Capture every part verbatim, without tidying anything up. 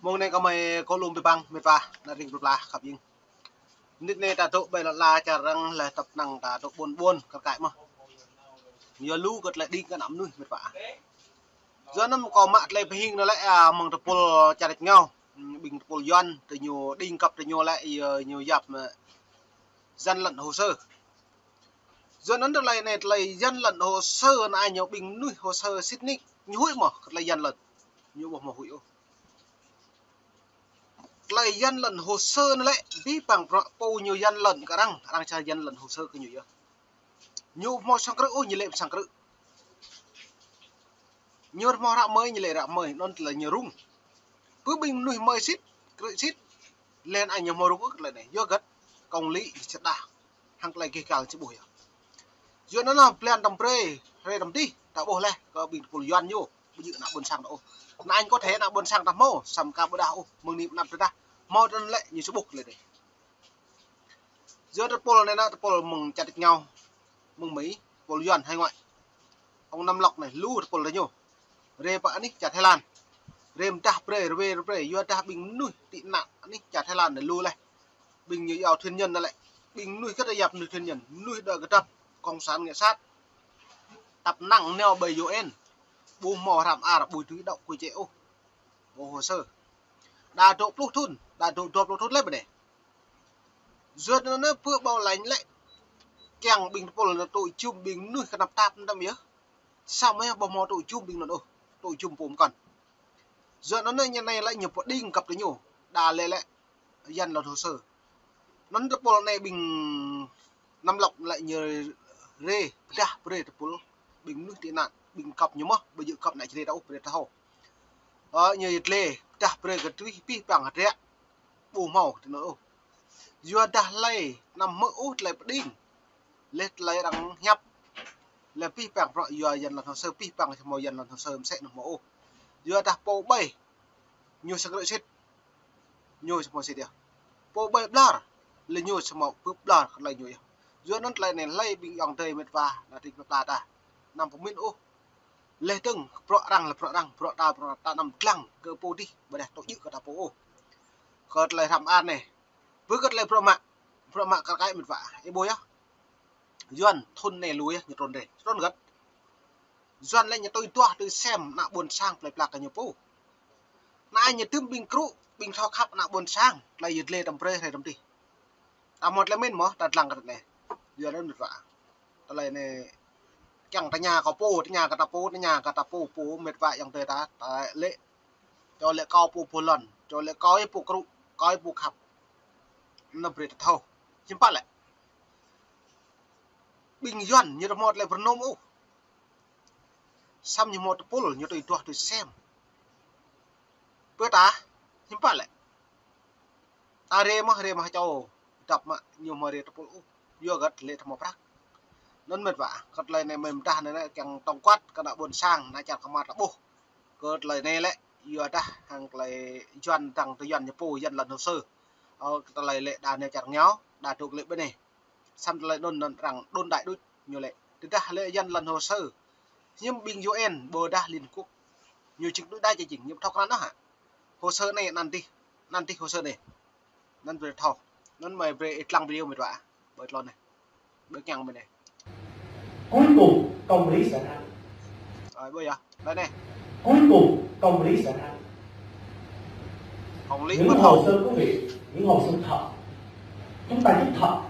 Mơ̆ng anai kơmơi kơ lŏm pơpăng, mĕt wa, ană tring pơplah khăp jing. Mơnit anai ta dŏ ƀơi lŏn ala čar arăng lĕ tăp năng ta dŏ ƀôn ƀôn kar kaĭ mơ̆n. Yua lu kơ tơlơi đing kơ ană mơnuih mĕt wa. Yua anŭn kâo mă tơlơi pơhing anŭn lĕ, a, mơ̆ng tơpul čar rĕč ngao. Ƀing tơpul Yuan, tơ ñu đing kăp tơ ñu lĕ, yua ñu yap mă gian lận hồ sơ. Yua anŭn tơlơi anai tơlơi gian lận hồ sơ anai ñu ƀing mơnuih hồ sơ sĭt nik ñu huĭ mơ̆ kơ tơlơi gian lận. Ñu ƀu hmâo huĭ ôh. Tơlơi gian lận hồ sơ anŭn lĕ abih bang bruă pô ñu gian lận kơ arăng, arăng čar gian lận hồ sơ kơ ñu yơh. Ñu ƀu hmâo sang krư̆ ôh, ñu lĕ sang krư̆. Ñu hmâo ră mơi, ñu lĕ ră mơi, anŭn tơlơi ñu rŭng. Pơ ƀing mơnuih mơi sĭt, krư̆ sĭt, lĕ anai ñu hmâo rŭng ôh tơlơi anai. Yua hơget, công lý, sĭt đah. Hăng tơlơi gêh gal či ƀuh yơh. Yua anŭn blan tăm brơi, hrơi tăm dih, ta ƀuh leh, kơ ƀing tơpul Yuan ñu. Ƀu djơ̆ ană ƀôn sang ta ôh. Ană Anh có thể ană ƀôn sang ta hmâo, samơ̆ ka ƀu đah ôh, mơ̆ng anai pơ anăp tơdah. Hmâo tơlơi lĕ ñu sĭ ƀuh tơlơi anai. Yua tơpul anai ană tơpul mơ̆ng čar rĕč ngao, mơ̆ng Mi, tơpul Yuan hải ngoại. Ông Nam Lộc anai, lu tơpul tơ ñu. Rai pơ anih čar Thái Lan. Rai mơdah brơi, rai brơi, yua dah ƀing mơnuih tị nạn anih čar Thái Lan anai lu leh. Ƀing ñu yua thuyên nhân anŭn lĕ. Ƀing mơnuih kơ tơ yap mơnuih thuyên nhân, mơnuih đơ kơdăp, cộng sản ngă sat. Tăp năng nao ƀơi U N. Ƀu hmâo hrăm ar, ƀu tui đŏk quy chế ôh. Ƀu hồ sơ. Đa dŏ pluh thŭn, đa dŏ dua pluh thŭn lĕ ƀơi anai. Yua anŭn anai pơ bảo lãnh lĕ. Kiăng ƀing tơpul anŭn tui jum ƀing mơnuih kơnăp tap anŭn tăm yơh. Samơ̆ ƀu hmâo tui jum ƀing anŭn ôh, tui jum pô mơkŏn. Yua anŭn anai ñu anai lĕ ñu pơđing kăp tơ ñu. Đa lĕ lĕ gian lận hồ sơ. Anŭn tơpul anai ƀing Nam Lộc lĕ ñu rai pơdah brơi tơpul ƀing mơnuih tị nạn, ƀing kăp ñu mơ̆, ƀu djơ̆ kăp ană čri ta ôh brơi ta hmâo. Ơ, ñu yơh lĕ pơdah brơi kơ tui abih bang hơdră. Ƀu hmâo tơ anŭn ôh. Yua dah lĕ anăm hmư̆ ôh tơlơi pơđing. Lĕ tơlơi arăng hiăp. Lĕ abih bang bruă yua gian lận hồ sơ, abih bang hmâo gian lận hồ sơ mơsĕ anŭn hmâo ôh. Yua dah pô ƀai. Ñu sang krư̆ sĭt. Ñu samơ̆ sĭt yơh. Pô ƀai ƀlŏr. Lĕ ñu samơ̆ bưp ƀlŏr kơ tơlơi ñu yơh. Yua anŭn tơlơi anai lĕ ƀing ayŏng adơi mĕt wa, ană tring pơplah ta. Anăm pơmĭn ôh. Lĕ dơ̆ng, bruă arăng lĕ bruă arăng, bruă ta, bruă ta anăm lăng kơ pô dih, ƀôdah tŭ djơ̆ kơ ta pô ôh. Kơ tơlơi hrăm ar anai. Pơ kơ tơlơi bruă mă, bruă mă kar kaĭ mĕt wa. Ih ƀuh yơh. Yuan thŭn anai lu yơh, ñu trŭn rai. Trŭn hơget. Yuan lĕ ñu tui duah tui sem ană ƀôn sang plơi pla kơ ñu pô. Anai ñu tŭm ƀing krư̆, ƀing thâo khăp ană ƀôn sang, tơlơi yơh lĕ tăm brơi hrơi tăm dih. Ta hmâo tơlơi mĭn mơ̆, ta lăng kơ tơlơi anai. Yua anŭn mĕt wa. Tơlơi anai kiăng tơña kơ pô, tơña kơ ta pô, tơña kơ ta pô, pô mĕt wa ayŏng adơi ta, ta lĕ. Čô lĕ kâo pô pô lŏn, čô lĕ kâo yơh pô krư̆, kâo yơh pô khăp. Anŭn brơi ta thâo. Hiư̆m pă lĕ. Ƀing Yuan ñu ƀu hmâo tơlơi pơrơnŭm ôh. Samơ̆ ñu hmâo tơpul, ñu tui duah tui sem. Pơ ta, hiư̆m pă lĕ. Ta rai mơ̆, rai mơ̆ čô, dăp mă ñu hmâo rai tơpul ôh. Yua hơget lĕ ta hmâo prăk. Anŭn mĕt wa, kơ tơlơi anai mơi mơdah anai lĕ kiăng tổng quát kơ ană ƀôn sang, ană čar kơ mă ta ƀuh. Kơ tơlơi anai lĕ, yua dah hăng tơlơi Yuan dăng tơ Yuan ñu pô gian lận hồ sơ. Ơ, kơ tơlơi lĕ đa nao čar ngao, đa dŏ lĕ ƀơi anai. Samơ̆ tơlơi anŭn anŭn arăng đôn đại đôč ñu lĕ. Tơdah lĕ gian lận hồ sơ. Hiư̆m ƀing U N ƀôdah Liên Quốc. Ñu čing đôč đa čing, ñu thâo krăn ôh hă. Hồ sơ anai anăn dih, anăn dih hồ sơ anai. Anŭn brơi thâo. Anŭn mơi brơi ih lăng video mĕt wa. Ƀơi tlôn anai. Ƀơi kiăng ƀơi anai. Cuối cùng, công lý sẽ thắng. Rồi, ƀơi yơh. Ƀơi anai. Cuối cùng, công lý sẽ thắng. Công lý vẫn thắng. Những hồ sơ của Việt, những hồ sơ thật, chúng ta viết thật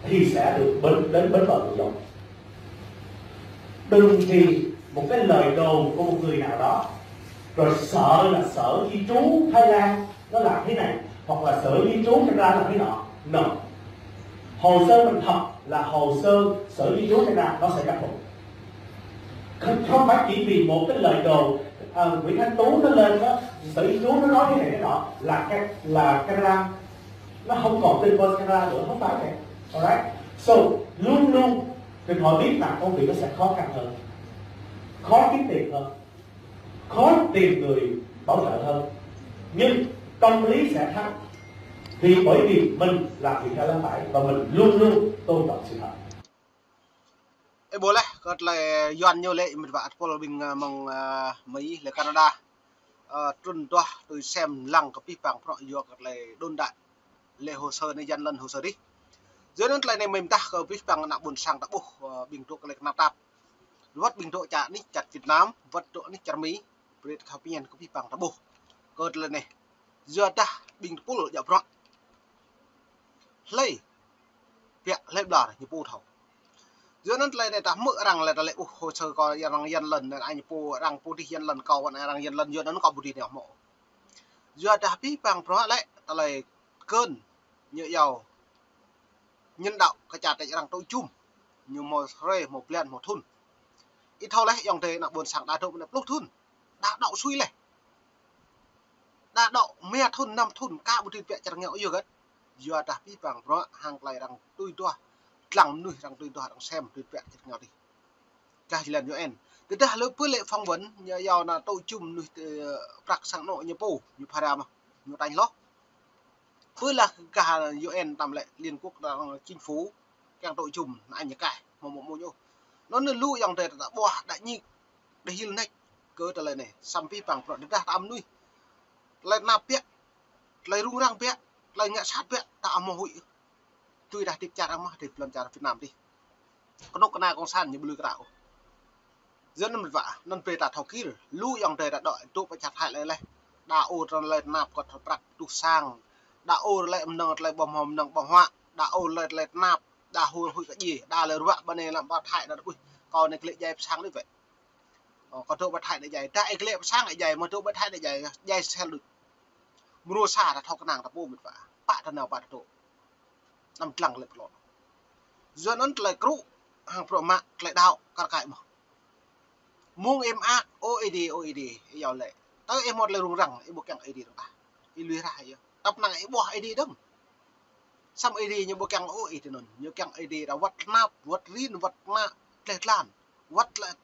thì sẽ được đến, đến bến bờ tự do. Đừng vì một cái lời đồn của một người nào đó, rồi sợ là Sở Di trú Thái Lan nó làm thế này, hoặc là Sở Di trú Canada làm thế nọ. No. Hồ sơ mình thật là hồ sơ Sở Di trú Canada nó sẽ chấp thuận. Không, không phải chỉ vì một cái lời đồn, à, Nguyễn Thanh Tú nó lên đó, Sở Di trú nó nói thế này thế nọ là cái, là Canada nó không còn tin Canada nữa, không phải vậy. Alright? So, luôn luôn đừng, họ biết rằng công việc nó sẽ khó khăn hơn, khó kiếm tiền hơn, khó tìm người bảo trợ hơn. Nhưng công lý sẽ thắng. Vì bởi vì mình làm việc theo lá phải và mình luôn luôn tôn trọng sự thật. Ih ƀuh lĕ, kơ tơlơi Yuan ñu lĕ, mĕt wa tơpul ƀing, ơ, mơ̆ng, ơ, Mi lĕ Canada. Ơ, trŭn duah tui sem lăng kơ abih bang bruă yua kơ tơlơi đôn đai. Lĕ hồ sơ anai yan lŏn hồ sơ adih. Yua anŭn tơlơi anai mơ̆ mơdah kơ abih bang ană ƀôn sang ta ƀuh, ơ, ƀing dŏ kơ lĕ kơnap tap. Wơ̆t ƀing dŏ čar anih čar Việt Nam, wơ̆t dŏ anih čar Mi, brơi thâo pơñen kơ abih bang ta ƀuh. Kơ tơlơi anai. Yua dah ƀing tơpul djă bruă. Hlơi. Biă hlơi ƀlŏr ñu pô thâo. Yua anŭn tơlơi anai ta hmư̆ arăng lĕ ta lĕ, uh, hồ sơ kâo arăng yan lŏn, anai ñu pô arăng pô adih yan lŏn kâo, anai arăng yan lŏn, yua anŭn kâo ƀu dưi nao hmư̆. Yua dah abih bang bruă lĕ tơlơi kơn ñu yua. Ñu đaŏ kơ čar tač arăng tŭ jum. Ñu hmâo hrơi, hmâo blan, hmâo thŭn. Ih thâo laih ayŏng adơi ană ƀôn sang đa dŏ mơ̆n pluh thŭn. Đa đaŏ sui laih. Đa đaŏ rơma thŭn, năm thŭn, ka ƀu dưi biă čar rơngiao yua hơget. Yua dah abih bang bruă hăng tơlơi arăng tui duah, lăng mơnuih arăng tui duah, arăng sem tui biă čar rơngiao adih. Kah jơlan U N. Tơdah lĕ pơ lĕ phỏng vấn, ñu yua anŭn tŭ jum mơnuih, ơ, prăk sang anŏ ñu pô, ñu phara mơ̆n, ñu tañ hloh. Pơ lah kah U N tăm lĕ Liên Quốc, arăng chính phủ, kiăng tŭ jum, anai ñu kah, hmâo mơ̆ mơ̆ ñu. Anŭn lu ayŏng adơi ta ƀuh, đa ñik, đa hil nač, kơ tơlơi anai, samơ̆ abih bang bruă tơdah ta mơnuih. Tơlơi tơnap biă, tơlơi rŭng răng biă, tơlơi ngă sat biă, ta ƀu hmâo huĭ. Tui dah hơdip čar arăng mơ̆n, hơdip lŏn čar Việt Nam adih. Kơnuk kơna kông sản ñu ƀu lui kơ ta ôh. Yua anŭn mơ̆n wă, anŭn brơi ta thâo kir, lu ayŏng adơi ta dŏ, dŏ pơ čar Thái lĕ laih. Đa ur tơlơi tơnap kơ tơlơi prăk tuh sang. Đa ur lĕ mơnơ̆ng tơlơi ƀơ̆ng hmâo mơnơ̆ng ƀơ̆ng huă. Đa ur lĕ tơlơi tơnap, đa ur huĭ kơ djai, đa lĕ ruă ƀơi anai lăm pơ Thái đa đuh. Kâo anai glaĭ djai pơ sang đuh wĕ. Ơ, kâo dŏ pơ Thái đa djai, đa ih glaĭ pơ sang đa djai, mơ̆ dŏ pơ Thái đa djai, djai sel đuh. Mrô sa ta thâo kơnang ta pô mơ̆n wă. Pă ta nao pă ta dŏ. Anăm lăng lĕ pơlŏn. Yua anŭn tơlơi krŭ, hăng bruă mă, tơlơi đaŏ, kar kaĭ mơ̆n. Mơ̆ng ih mă, ơ Ơi Adai, ơ Ơi Adai, ih yua lĕ. Tơl ih hmâo tơlơi rŭng răng, ih ƀu kiăng Ơi Adai dơ̆ng tah. Ih lui rah ih yơh. Tơpă năng ih ƀuh Ơi Adai dơ̆ng. Samơ̆ Ơi Adai ñu ƀu kiăng ôh ih tui anŭn. Ñu kiăng Ơi Adai ta wơ̆t tơnap, wơ̆t rin, wơ̆t mă, tleh tlan. Wơ̆t lĕ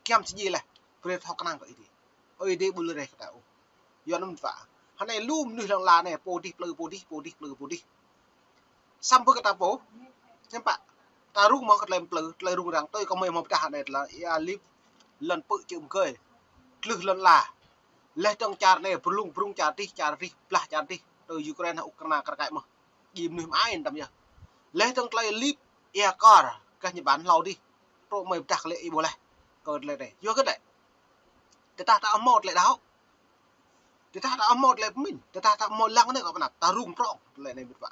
giăm sơjĭ laih. Brơi thâo kơnang kơ Ơi Adai. Ơi Adai ƀu lui rah kơ ta ôh. Yua anŭn mơ̆n wă. Hơnai lu mơnuih lŏn ala anai, pô adih plư pô adih, pô adih plư pô adih. Samơ̆ kơ ta pô, hiư̆m pă, ta rŭng mơ̆ kơ tơlơi plư, tơlơi rŭng răng, tui kơ mơi hmâo pơdah anai tơlơi, ia lip, lŏn pư̆ čư̆ mơgơi, tlưh lŏn ala. Laih dơ̆ng čar anai, brŭng, brŭng čar adih, čar adih, blah čar adih, tui Ukraine, Ukraine kar kaĭ mơ̆n. Djai mơnuih mơai tăm yơh. Laih dơ̆ng tơlơi lip, ia kar, kah Nhật Bản hlâo adih. Truh mơi pơdah kơ lĕ ih ƀuh laih. Kơ tơlơi anai. Yua hơget lĕ. Tơdah ta hmâo tơlơi đaŏ. Tơdah ta hmâo tơlơi pơmĭn. Tơdah ta hmâo lăng anai kơ pơnăp. Ta rŭng prŏng tơlơi anai mơ̆n wă.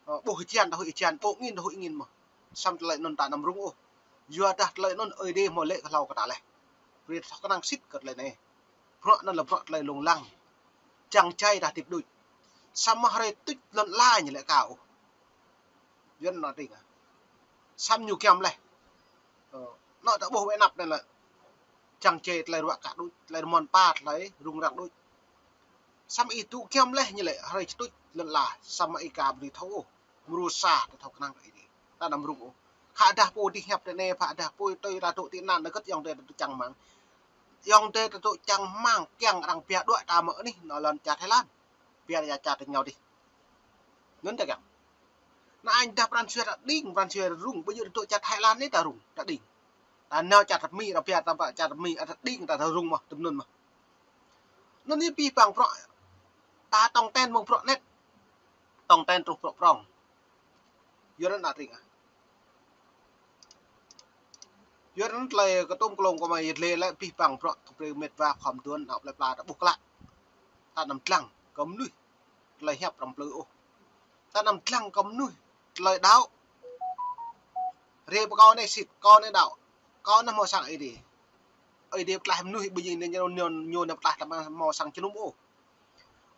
Ơ, ƀuh hơjan ta huĭ hơjan, ƀuh angin ta huĭ angin mơ̆n. Samơ̆ tơlơi anŭn ta anăm rŭng ôh. Yua dah tơlơi anŭn Ơi Adai hmâo lĕ kơ hlâo kơ ta laih. Brơi ta thâo kơnang sĭt kơ tơlơi anai. Bruă anŭn lĕ bruă tơlơi lông lăng. Čang jai ta hơdip đôč. Samơ̆ hrơi tuč lŏn ala ñu lĕ ka ôh. Yua anŭn tring ah. Samơ̆ ñu giăm laih. Ơ, anŏ ta ƀuh wĕ anăp anai lĕ. Čang jai tơlơi ruă kă đôč, tơlơi rơmon pa, tơlơi rŭng răng đôč. Samơ̆ ih dŏ giăm laih ñu lĕ, hrơi čơtuč lŏn ala, samơ̆ ih ka ƀu dưi thâo ôh. Mrô sa ta thâo kơnang kơ Ơi Adai. Ta anăm rŭng ôh. Khă dah pô adih hiăp tơ anai, khă dah pô tui ta dŏ tị nạn, hơget ayŏng adơi ta dŏ čang rơmang. Ayŏng adơi ta dŏ čang rơmang, kiăng arăng pia đuaĭ ta mơ̆ anih, anŭn lŏn čar Thái Lan. Pia đuaĭ čar ta rơngiao adih. Anŭn ta kiăng. Anai dah pran jua ta đing, pran jua rŭng, ƀu djơ̆ dŏ čar Thái Lan anai ta rŭng, ta đing. Ta nao čar ta Mi, ta pia ta pă čar ta Mi, ta đing ta, ta rŭng mơ̆n, tơm anŭn mơ̆n. Anŭn anai abih bang bruă, ta tong ten mơ̆ng bruă anet, tong ten truh bruă prŏng. Yua anŭn ană tring ah. Yua anŭn tơlơi kơtŭm kơlông kơ mơi yơh lĕ abih bang bruă kơ brơi mĕt wa khŏm tuan, anŏ plơi pla ta ƀuh klă. Ta anăm lăng kơ mơnuih tơlơi hiăp arăng plư ôh. Ta anăm lăng kơ mơnuih tơlơi đaŏ. Rai pơ kâo anai sĭt, kâo anai đaŏ. Kâo anai hmâo sang Ơi Adai. Ơi Adai pơtlaih mơnuih ƀu djơ̆ ñu, ñu, ñu, ñu pơtlaih ta hmâo sang jơnum ôh.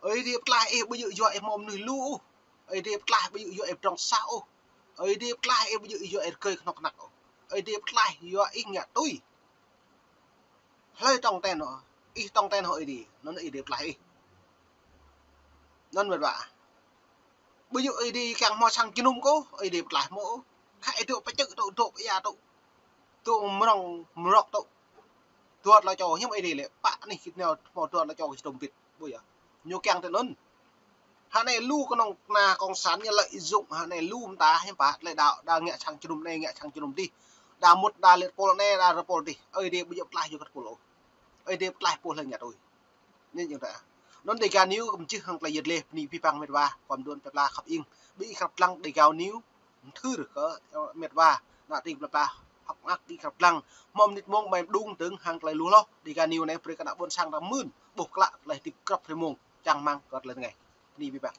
Ơi Adai pơtlaih ih ƀu djơ̆ yua ih hmâo mơnuih lu ôh. Ơi Adai pơtlaih ƀu djơ̆ yua ih pơdrŏng sah ôh. Ơi Adai pơtlaih ih ƀu djơ̆ yua ih rơgơi kơnuk kơna ôh. Ơi Adai pơtlaih yua ih ngă tui. Hlơi tong ten hŏ, ih tong ten hŏ Ơi Adai, anŭn Ơi Adai pơtlaih ih. Anŭn mĕt wa. Ƀu djơ̆ Ơi Adai kiăng hmâo sang jơnum kâo, Ơi Adai pơtlaih hmâo. Khă ih dŏ pơ čư̆ tŭ, dŏ pơ ia tŭ. Dŏ mrŏng mrŏk tŭ. Dua tơlơi čô, hiư̆m Ơi Adai lĕ, pă anih git nao hmâo dua tơlơi čô kơ čơdơ̆ng bit. Ƀu yơh. Ñu kiăng tui anŭn. Hơnai lu kơnuk kơna kông sản ñu lợi dụng, hơnai lu mơta hiư̆m pă, tơlơi đaŏ, đa ngă sang jơnum anai, ngă sang jơnum adih. Đa mŭt, đa lĕ tơpul anai, đa tơpul adih. Ơi Adai ƀu djơ̆ pơtlaih yua kơ tơpul ôh. Ơi Adai pơtlaih pô hlơi ngă tui. Anŭn jing ta. Anŭn Dega News kơ mơčih hăng tơlơi yet leh bơni abih bang mĕt wa, kơ mơdŭn pơpla khăp ing. Ƀing ih khăp lăng Dega News mơthưr kơ mĕt wa, ană tring pơpla hŏk mơak ƀing ih khăp lăng. Hmâo mơnit mông ƀai mơđung dơ̆ng hăng tơlơi lu hloh. Dega News anai brơi kơ ană ƀôn sang ta mưn, ƀuh klă tơlơi hơdip grăp hrơi mông, čang rơmang kơ tơlơi rơngai. Bơni abih bang.